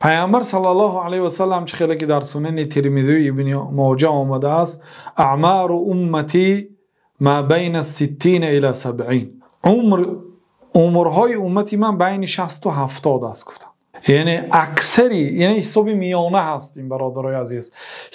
Паёмбар саллаллоҳу алайҳи васаллам чӣ хеле ки дар Сунани Термизӣ Ибни Моҷа омадааст: أعمار أمتي ما بين 60 إلى 70. Умр, умрҳои уммати ман байни 60 ва 70 аст, гуфтанд. Яъне аксари, яъне ҳисоби миёна ҳаст ин, бародарони азиз.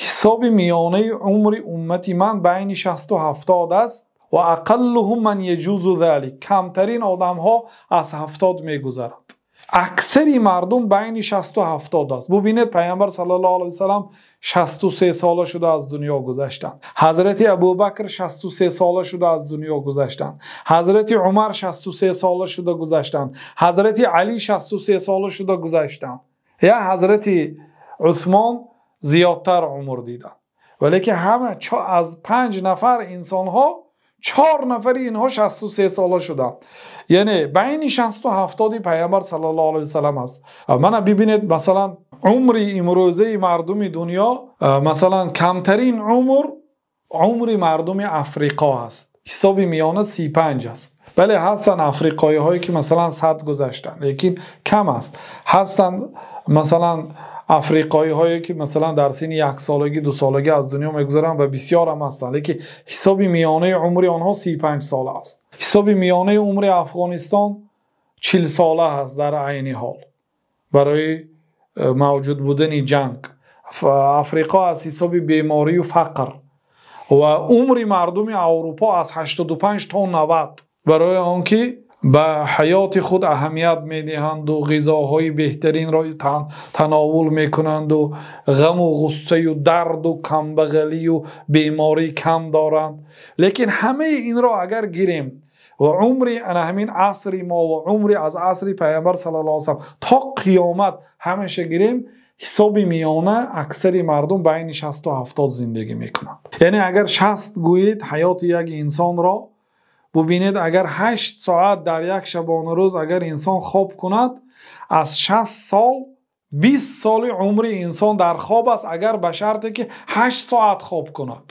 Ҳисоби миёнаи умри уммати ман байни 60 ва 70 аст. وأقلهم من يجوز ذلك. Камтарин одамҳо аз 70 мегузаранд. Аксари мардум байни 60 ва 70 аст. Бубинед, Паёмбар саллаллоҳу алайҳи васаллам 63 сола шуда аз дунё гузаштанд. Ҳазрати Абӯбакр 63 сола шуда аз дунё гузаштанд. Ҳазрати Умар 63 сола шуда гузаштанд. Ҳазрати Алӣ 63 сола шуда гузаштанд. Ё Ҳазрати Усмон зиёдтар умр диданд. Валекин ҳама аз 5 нафар инсонҳо 4 нафари инҳо 63 сола шуданд. Яъне байни 60 ва 70 Паёмбар саллаллоҳу алайҳи васаллам аст. Мана бибинед, масалан, умри имрӯзаи мардуми дунё, масалан, камтарин умр умри мардуми Африқо аст. Ҳисоби миёна 35 аст. Бале, ҳастанд африқоиҳое ки масалан 100 гузаштанд, лекин кам аст. Ҳастанд, масалан, африқоиҳое ки масалан дар синни 1 солагӣ, 2 солагӣ аз дунё мегузаранд ва бисёр ҳам ҳастанд, лекин ҳисоби миёнаи умри онҳо 35 сола аст. Ҳисоби миёнаи умри Афғонистон 40 сола аст дар айни ҳол барои мавҷуд будани ҷанг. Африқо аз ҳисоби беморӣ ва фақр ва умри мардуми Аврупо аз 85 то 90 барои он ки ба ҳаёти худ аҳамият медиҳанд ва ғизоҳои беҳтаринро тановул мекунанд ва ғаму ғуссаю дарду камбағалию беморӣ кам доранд. Лекин ҳамаи инро агар гирем ва умри ана ҳамин асри мо ва умри аз асри Паёмбар саллаллоҳу алайҳи васаллам то қиёмат ҳамаша гирем, ҳисоби миёна аксари мардум байни 60 ва 70 зиндагӣ мекунанд. Яъне агар 60 гӯед ҳаёти як инсонро бубинед, агар 8 соат дар як шабонарӯз агар инсон хоб кунад, аз 60 сол 20 соли умри инсон дар хоб аст, агар ба шарте ки 8 соат хоб кунад.